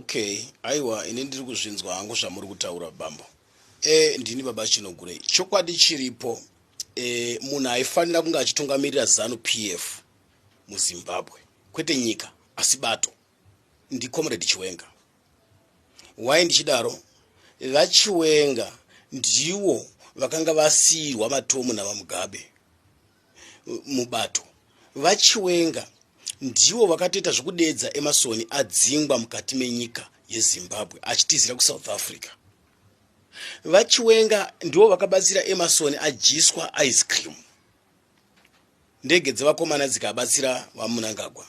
Okay, aiwa ini ndiri kuzvinzwa hangu zvamuri kutaura bambo. E, ndini baba Chinogurei. Chokwadi chiripo e, munhu aifanira kunge achitungamirira Zanu PF muZimbabwe kwete nyika asi bato ndiComrade Chiwenga. Why ndichidaro? VaChiwenga ndiwo vakanga vasiirwa matomu naVaMugabe mubato. VaChiwenga ndivo vakatoita zvekudeedza Emerson adzingwa mukati menyika yeZimbabwe achitizira kuSouth Africa. VaChiwenga ndivo vakabatsira Emerson adyiswa ice cream. Ndege dzevakomana dzikabatsira VaMnangagwa.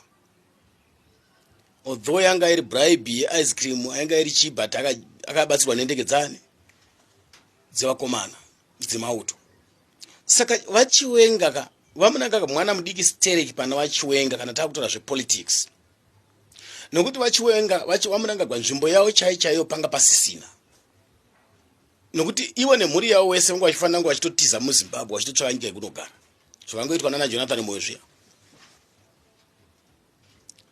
Although yanga iri bribe yeice cream yanga iri chii but akabatsirwa nendege dzani dzevakomana dzemauto. Saka VaChiwenga ka VaMnangagwa mwana mudiki stereki pana VaChiwenga kana takutaura zvepolitics. Nokuti VaChiwenga VaMnangagwa nzvimbo yavo chai chaiyo panga pasisina. Nokuti ivo nemhuri yavo wese vanga vachifanira kunge vachitotiza muZimbabwe vachitotsvaka nyika yekunogara. Zvakangoitwa nana Jonathan Moyo zviya.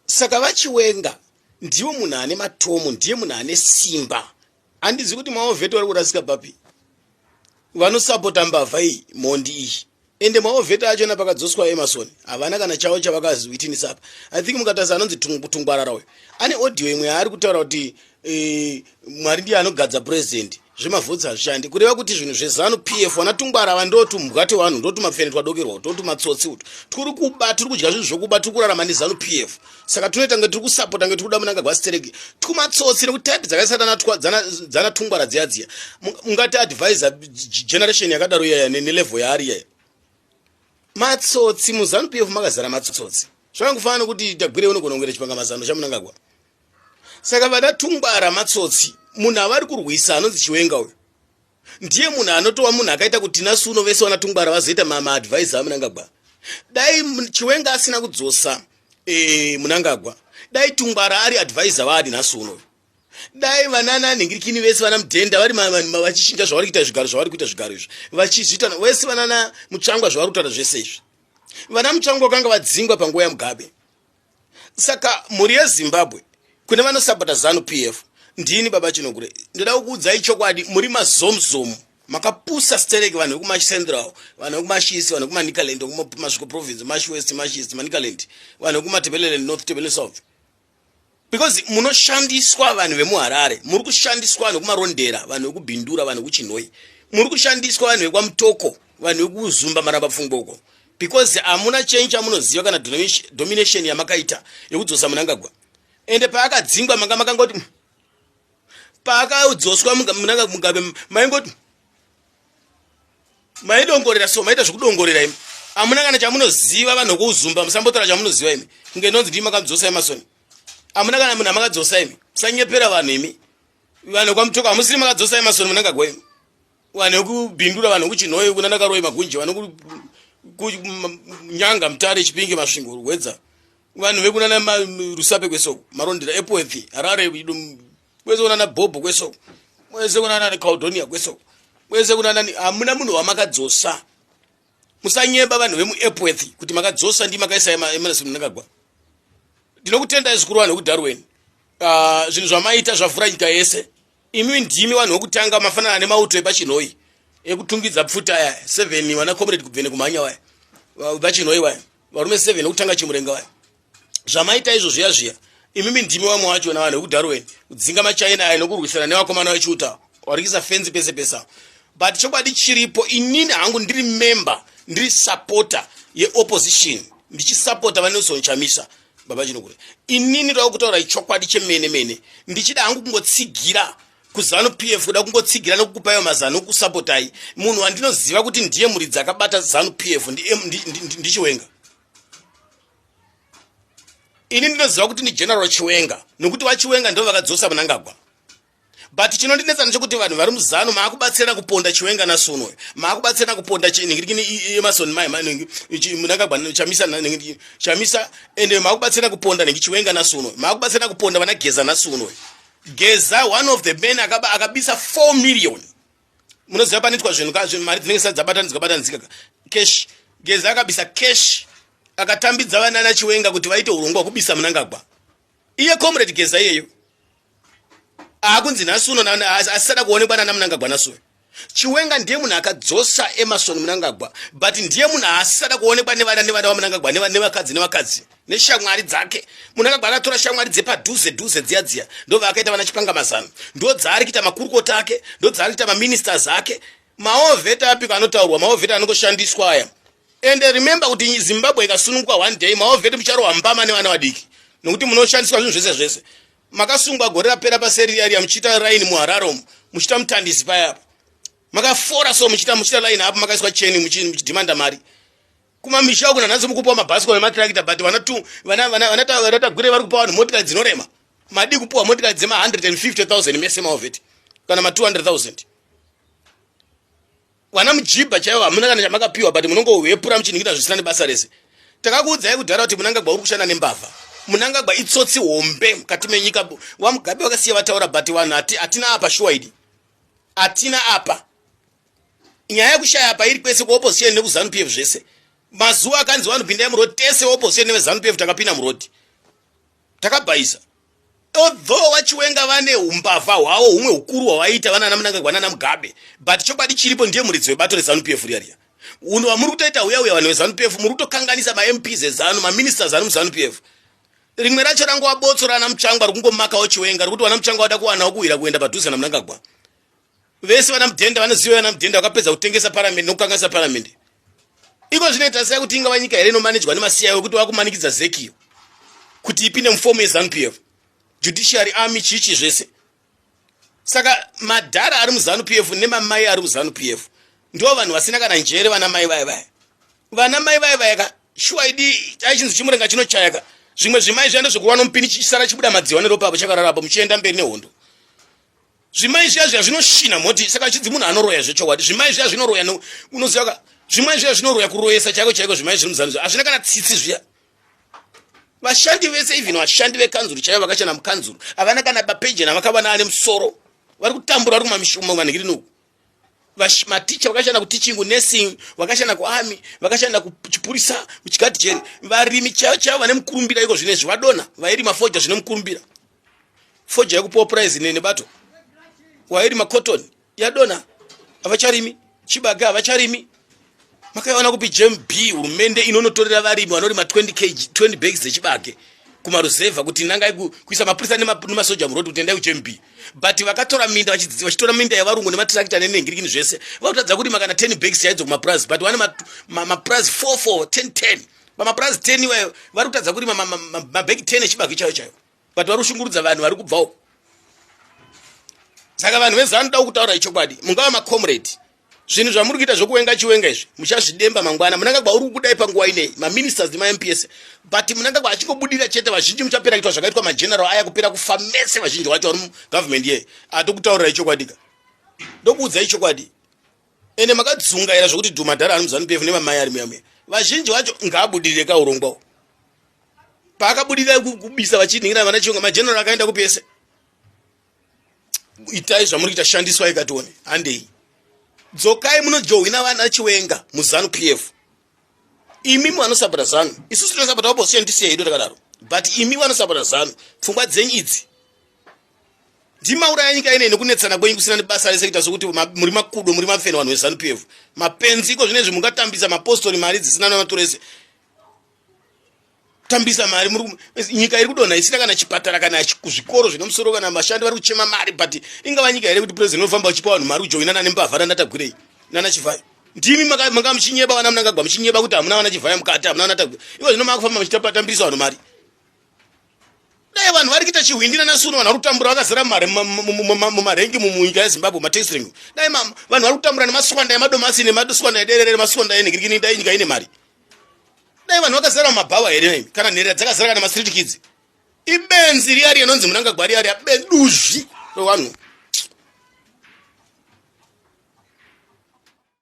Saka VaChiwenga ndivo munhu ane matomu, ndiye munhu ane simba. Handizivi kuti maovheti vari kurasika papi. Vanosapota mbavha iyi, mhondi iyi. Ende maovheti achona pakadzoswa Emerson havana kana chavo chavakaziwitinisa apa. I think mukatarisa anonzi Tungwarara uyo ane audio imwe yaari kutaura kuti e, Mwari ndiye anogadza president, zvemavhotsi hazvishandi. Kureva kuti zvinhu zveZanu PF vana Tungwara ava ndotumbwa twevanhu, ndotumapfene twadokerwa, ndotumatsotsi utu turi kuba, turi kudya zvinhu zvokuba, turi kurarama neZanu PF. Saka tunoita kunge tiri kusapota kunge tiri kuda Mnangagwa stereki, tumatsotsi nekuti type dzakaisa dzana Tungwara dziya dziya. Mungati advisor generation yakadaro iyaya nelevel yaari iyaya. Matsotsi muZanu PF makazara matsotsi. Zvakangofanana nekuti Tagwirei unogona kunge chipanga mazano chaMnangagwa. Saka vana Tungwara matsotsi, munhu avari kurwisa anonzi Chiwenga uyu ndiye munhu anotova munhu akaita kuti nhasi uno vese vana Tungwara vazoita maadvisor aMnangagwa. Dai Chiwenga asina kudzosa e, Mnangagwa, dai Tungwara ari advisor waari nhasi uno. Dai vanana nhingirikini vese vana Mudhenda vari vachichinja zvavari kuita zvigaro zvavari kuita zvigaro izvi vachizviita vese vanana Mutsvangwa zvavari kutaura zvese izvi. Vana Mutsvangwa vakanga vadzingwa panguva yaMugabe. Saka mhuri yeZimbabwe kune vanosapota Zanu PF, ndini baba Chinogure, ndoda kukuudzai chokwadi, muri mazomzomu makapusa stereki, vanhu vekuMash Central, vanhu vekuMashisi, vanhu vekuManicaland, vekuMasviko Province, Mash West, Mash East, Manicaland, vanhu vekuMatebeleland North, Tebele South, because munoshandiswa vanhu vemuHarare, muri kushandiswa vanhu vekuMarondera, vanhu vekuBindura, vanhu vekuChinhoyi, muri kushandiswa vanhu vekwaMutoko, vanhu vekuzumba maramba pfungwa uko, because hamuna chenyu chamunoziva kana domination yamakaita yekudzosa Mnangagwa. Ende paakadzingwa manga makangoti, paakadzoswa Mnangagwa Mugabe maingoti maidongorera, so maita zvekudongorera imi, hamuna kana chamunoziva. Vanhu vekuzumba musambotaura chamunoziva imi, kunge inonzi ndii makadzosa Emerson. Hamuna kana munhu amakadzosa imi, musanyepera vanhu imi. Vanhu vekwaMutoko hamusiri makadzosa Emerson Mnangagwa imi. Vanhu vekubhindura, vanhu vekuChinhoyi, kuna Nakaroi, Magunje, vanhu Nyanga, Mutare, Chipinge, Masvingo, Rwedza, vanhu vekunana Rusape kwesoko, Marondera, Epworth, Harare kwese, kunana Bhobho kwesoko, kwese kunana Caledonia kwesoko, kwese kunana, hamuna munhu wamakadzosa. Musanyeba vanhu vemuEpworth kuti makadzosa ndi makaisa Emerson Mnangagwa. Ndinokutendai zvikuru vanhu vekuDarwen, zvinhu zvamaita zvavhura nyika yese. Imi ndimi vanhu vekutanga mafanana nemauto epachinhoi ekutungidza pfuta aya 7, vana comrade kubvene kumhanya vaya vachinhoi vaya, varume 7 ekutanga chimurenga vaya. Zvamaita izvo zviya zviya, imimi ndimi vamwe vachona vanhu vekuDarwen kudzinga maChina aya nokurwisana nevakomana vechiuta varikisa fenzi pese pese. But chokwadi chiripo, inini hangu ndiri member, ndiri supporter yeopposition, ndichisapota vaNelson Chamisa. Baba Chinokure, inini ndoda kutaura chokwadi chemene mene, ndichida hangu kungotsigira kuZanu PF, kuda kungotsigira nokukupaiwo mazano okusapotai. Munhu wandinoziva kuti ndiye muridzi akabata Zanu PF ndiChiwenga. Ini ndinoziva kuti ndiGeneral Chiwenga, nokuti vaChiwenga ndo vakadzosa Mnangagwa. But chinondinetsa ndechekuti vanhu vari muZanu maakubatsirana kuponda Chiwenga nasuno, maakubatsirana kuponda Emerson Mnangagwa, Chamisa, Chamisa, ende maakubatsirana kuponda nhingi Chiwenga nasuno, maakubatsirana kuponda vana Geza nasuno. Geza, one of the men akabisa 4 million. Munoziva panoitwa zvinhu mari dzinenge sati dzabatanidzwa batanidzika cash. Geza akabisa cash, akatambidza vanana Chiwenga kuti vaite urongwa hwekubisa Mnangagwa. Iye comrade Geza iyeyo. Aakunzi nhasi uno asisada kuonekwa nana Mnangagwa nhasi uyo. Chiwenga ndiye munhu akadzosa Emerson Mnangagwa, but ndiye munhu asisada kuonekwa nevana nevana vaMnangagwa, nevakadzi nevakadzi neshamwari dzake. Mnangagwa akatora shamwari dzepadhuze dhuze dziya dziya, ndovakaita vana chipangamazano, ndo dzaari kuita makurukota ake, ndo dzaari kuita maministers ake. Maovheta apiko anotaurwa, maovheta anongoshandiswa aya. And remember kuti Zimbabwe ikasununguka one day, maovheta mucharohwa mbama nevana vadiki, nokuti munoshandiswa zvinhu zvese zvese. Makasungwa gore rapera paseri riya riya muchiita raini muHarare umu, muchiita mutandisi paya apa, makafora so muchiita muchiita line apo, makaiswa cheni muchidhimanda mari kumamisha uku. Nanhasi mukupiwa mabhasikoro nematirakita, but vana tu vana vana vana Tagwirei vari kupa vanhu motikari dzinorema. Madii kupiwa motikari dzema 150 000 mese maovheti, kana ma 200 000? Vana mujibha chaivo hamuna kana chamakapiwa, but munongohwepura muchinhingira zvisina nebasa rese. Takakuudzai kudhara kuti Munangagwa uri kushanda nembavha. Munangagwa itsotsi hombe mukati menyika. VaMugabe vakasiya vataura, but vanhu hatina apa. Shuwa idi hatina apa. Nyaya yekushaya apa iri kwese, kuopposition nekuZanu PF zvese. Mazuva akanzi vanhu pindai muroad tese, opposition neveZanu PF takapinda muroad, takabhaisa. Although vaChiwenga vane umbavha hwavo humwe hukuru hwavaita vanana Mnangagwa nana Mugabe, but chokwadi chiripo, ndiye muridzi webato reZanu PF riya riya. Unhu hwamuri kutoita uya uya, vanhu veZanu PF, muri kutokanganisa maMPs eZanu, maministers ari muZanu PF. Rimwe racho rangova botso rana Mutsvangwa rikungomakawo Chiwenga, rikuti vana Mutsvangwa vada kuwanawo kuwira kuenda padhuze naMnangagwa. Vese vana Mudhenda vanoziva, vana Mudhenda vakapedza kutengesa paramende nokukanganisa paramende. Iko zvinoita sei kuti ingava nyika here inomanejwa nemasiya ekuti vakumanikidza ZEC kuti ipinde mufomu yeZanu PF, judiciary, army, chichi zvese? Saka madhara ari muZanu PF nemamai ari muZanu PF ndo vanhu vasina kana njere. Vana mai vaya vaya, vana mai vaya vaya ka, shuwa idi aichinzi chimurenga chinochaya ka. Zvimwe zvimai zviya ndozvekurwa nomupini, chisara chibuda madziwa neropa apo chakarara apo, muchienda mberi nehondo. Zvimai zviya zviya zvinoshina mhoti, saka chidzi munhu anoroya zvechokwadi. Zvimai zviya zvinoroya, unoziva ka, zvimai zviya zvinoroya, kuroyesa chaiko chaiko. Zvimai zviri muZanu hazvina kana tsitsi zviya. Vashandi vese, even vashandi vekanzuru chaivo vakashanda mukanzuru, havana kana mapenjeni avakavana ane musoro. Vari kutambura, vari kumanhikirinoku. Maticha vakashanda kuteaching, kunursing, vakashanda kuarmy, vakashanda kuchipurisa, kuchigadhijeri. Varimi chaivo chaivo vane mukurumbira iko zvinezvi vadona, vairima fodya zvine mukurumbira, fodya yekupiwa prize nebato, wairima cotton yadona, havacharimi chibage, havacharimi. Makaiona kupi GEMB, hurumende inonotorera varimi vanorima 20 kg, 20 bags dzechibage kumaruzevha kuti nangai kuisa mapurisa nemasoja muroad kuti endai kuGEMB? But vakatora minda, vachitora minda yevarungu nematirakita nenengirikini zvese, vakutadza kurima kana 10 bags chaidzo kumapurazi, but vane mapurazi 4 4 10 10. Pamapurazi 10 iwayo vari kutadza kurima mabhegi 10 echibage chaiyo chaiyo, but vari kushungurudza vanhu vari kubvawo. Saka vanhu veZanu, da kutaura ichokwadi, mungava macomrade, zvinhu zvamuri kuita zvokuwenga Chiwenga izvi muchazvidemba mangwana. Munangagwa uri kukudai panguva inei, maministers nemaMPs, but Munangagwa achingobudira chete, vazhinji muchapera kuitwa zvakaitwa mageneral aya, kupera kufa mese, vazhinji vacho vari mugovernment yeye. Atokutaurirai chokwadi ka, ndokuudzai chokwadi. Ende makadzungaira zvokuti dhumadhara ari muZanu PF nemamai ari muya muya, vazhinji vacho ngaabudirire ka urongwa. Paakabudirira kubisa vachiningira vana Chiwenga, mageneral akaenda kupi ese? Itai zvamuri kuita, shandiswai katione. Handei, dzokai munojohwina vana Chiwenga muZanu PF. Imi vanosapota ZANU, isusu tinosapota opposition, tisiye ido takadaro, but imi vanosapota ZANU, pfungwa dzenyu idzi ndimauraya nyika inei nekunetsana kwenyu kusina nebasa rese, kuita sokuti muri makudo, muri mafeni. Vanhu veZANU PF mapenzi. Iko zvinezvi mungatambisa mapostori mari dzisina namaturo ese, tambisa mari muri nyika iri kudonha, isina kana chipatara, kana kuzvikoro zvine musoro, kana vashandi vari kuchema mari. But ingava nyika here kuti president unofamba uchipa vanhu mari kujoinana nembavha nanaTagwirei nanaChivhayo? Ndimi manga muchinyeba, vana Munangagwa, muchinyeba kuti hamuna vana Chivhayo mukati, hamuna vana Tagwirei. Iko zvino makufamba muchitambirisa vanhu mari. Dai vanhu vari kuita chihwindi nanasuno, vanhu vari kutambura vakazara mari mumarengi munyika yeZimbabwe, mataxi. Dai vanhu vari kutambura nemaswanda emadomasi, nemaswanda ederere, nemaswanda enhingirikini, dai nyika ine mari. Dai vanhu vakazara mumabhawa here, kana nherera dzakazara, kana mastreet kids? Ibenzi riya rinonzi Munangagwa riya riya, duzvi revanhu.